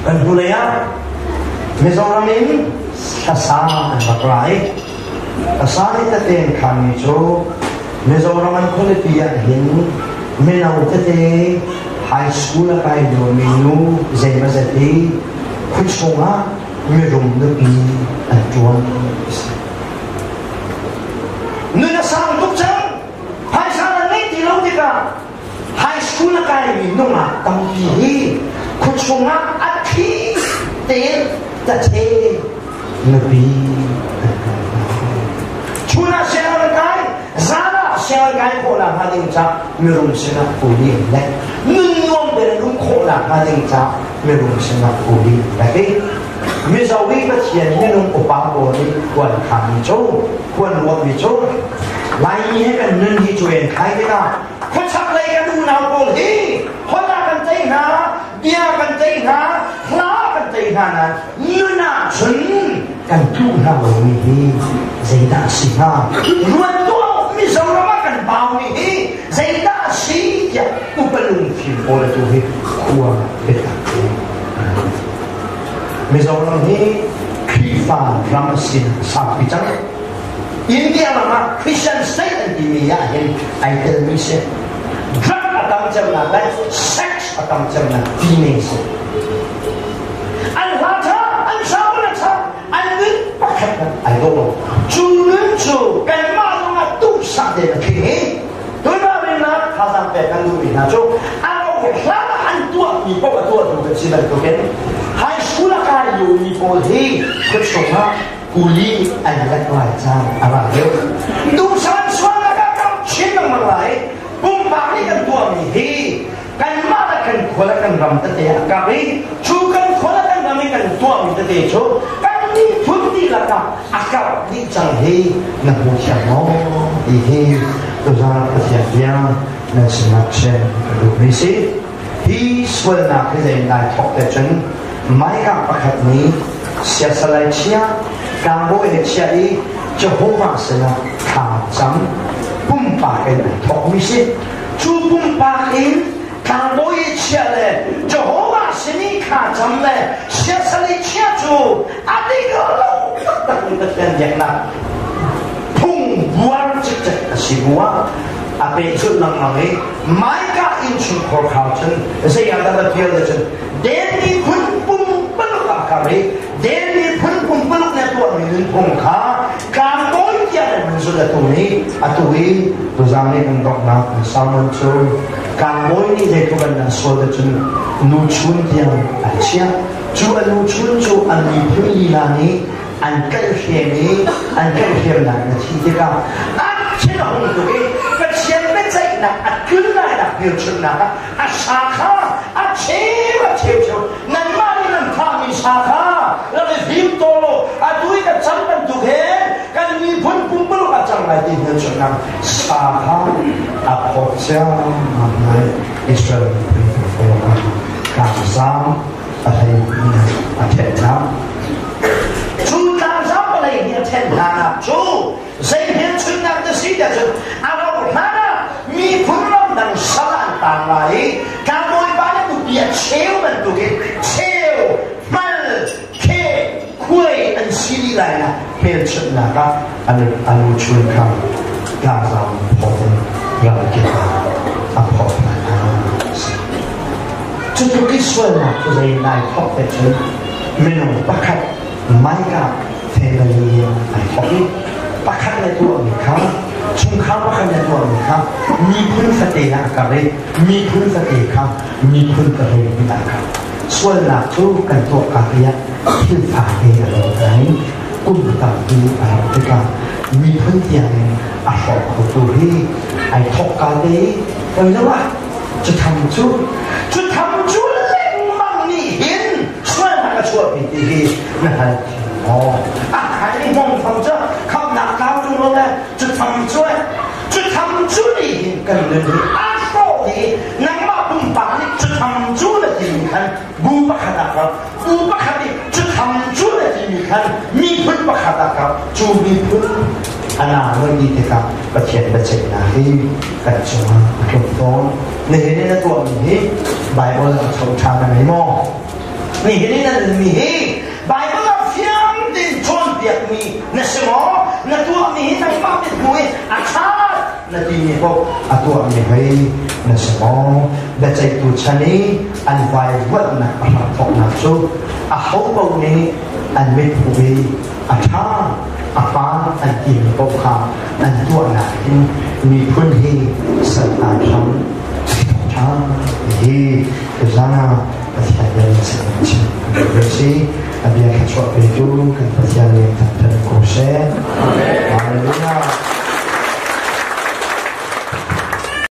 Kan hnulei ah Mizoram in hlasa an rak ra i hlasa nih tete an khanmi cu Mizoram an khualipi ah hin mino tete high school a kai liomi nu zeimazet hi khuachung ah mirum nupi an ṭuan. Nun a sang tuk cang. Phaisa nan ngeih ti lo tikah high school a kaimi nungak tampi hi khuachung ah a thli tein tathe nupi an kai hna. Chun ah sianginn an kai, zan ah sianginn kai khawhnak hnga ding ca mirum sinah kuli an lek. Nun nuam tein an um khawhnak hnga ding ca mirum sinah kuli an lek i Mizo i Pathian minung upa pawl nih khuan khanmi cu khuan ruahmi cu Laimi he kan nun hi cu en khai tikah khuachak lei kan unau pawl hi holh ah kan tei hna, bia kan tei hna, hla kan tei hna nain nun ah cun kan tluh hna lomi hi zeidah a si hnga? Ruat tuah Mizoram ah kan baumi hi zeidah a si tiah upa lungfim pawl atu hi khua biatak Mizoram hi Khrihfa ram sin saupi cang. India ram ah Christian state an timi ah hin ai telmi si. Drug a tam cemnak le sex a tam cemnak timi si. An hla tha, an saul a tha, an nun pakhat hmanh ai dawh lo. Cu nun cu kanmah zong ah duhsah tein a tling i Tunralrinnak thazaang pek kan duhmi hna cu a hlan ah an tuahmi paoh a tuahtu kan si bantukin high school a kai liomi pawl hi khuachung ah kuli an lek lai caan a ra deuh. Duhsan sualnak ah kam chin lengmang lai. Pumpak nih kan tuahmi hi kanmah le kan khua le kan ram tete ah kap i cu kan khua le kan ram i kan tuahmi tete cu kan miphun dihlak ah a karh dih cang hi na hmu thiam maw ti hi tuzaan Pathian bia nan sinah chim ka duhmi si. Hi sualnak hi zei nai thawk te cun Micah pakhat nih siasalai chia tlangbawi le chia i Jehovah sinah thla cam pumpak in an thawkmi si. Cu pumpak in tlangbawi i chiah le Jehovah sin i thla cam le siasal i chiah cu a dik lo taktak mi Pathian biaknak phung buar cikcek a si bu ah a pehzulh lengmang i Micah innchungkhar khau cun zei ah dah va pial le cun Den miphun pumpaluk ah kar i Den miphun pumpaluk nih a tuahmi nunphung kha tlangbawi tiang in an zulh atu nih atu i tuzaan nih kan donghnak an sermon cu tlangbawi nih zeitluk an dah sual te cun nu chun tiang an chiah. Cu a nu chun cu an miphun lila nih an tlaihhrem i an tlaihhremnak na thi tikah an thin a hung tuk i Pathian biaceihnak a tlun lainak hmelchunhnak ah a sa kha a cheu a cheu cheu nanmah nih nan thahmi sa kha rak i hlim taw law atu i ka cang bantuk he kan miphun pumpuluk a cang lai ti hmelchunhnak sa kha a phawt ciammam lai. Israel miphun kan ah tlangzam a hlei a ṭhen hna. Cu tlangzam palei hi a ṭhen hnanak cu zei hmelchunhnak na si tiah cun a rauh hlan ah miphun ramdang sal an tang lai i tlangbawipa nih nupi a cheu bantukin cheu hmal khe khuai an si dih lai nak hmelchunhnak ah an lu chun kha tlangzam phawt in ramkip ah a phawt hna. Cutluk i sualnak cu zei nai thawk te cun minung pakhat Micah family in ai thawk i pakhat le tuahmi kha chungkhar pakhat le tuahmi kha miphun fate ah a kar i miphun fate kha miphun pahnih in a kar. Sualnak cu kan tuah ka ah thil fate a lo nain kum tampi a rauh tikah miphun tiang in a hrawk khotu hi ai thawk ka te i oi lo ah cu tham cu cu tham cu lengmang nih hin sualnak a chuahpi ti hi na hngal maw? A khai i hmong tham cu khamnak tlau tung lo le cu tham cu cu tham cu nih hin kan nun hi a hrawh i nangmah pumpak nih cu tham cu na timi khan bu pakhat ah kal bu pakhat nih cu tham cu na timi khan miphun pakhat ah kal cu miphun ana ngei tikah Pathian biaceihnak hi kan cungah a tlung tawn. Nihin i na tuahmi hi Baibal a tho ṭha na ngei maw? Nihin in na nunmi hi Bible ah fiang tein cawnpiakmi na si maw? Na tuahmi hi nangmah mithmuh i a ṭha na timi paoh a tuahmi hei na si maw? Biaceihtu chan i an vaivuanhnak a hramthawknak cu aho paoh nih an mithmuh i a ṭha a hmaan an timi paoh kha an tuahnak hin miphun hi saltan hram a thawk ṭhan. Hi tuzan ah Pathian bia in chim kan si. A bia thluachuah petu kan Pathian nih thangṭhat ko seh. Hallelujah.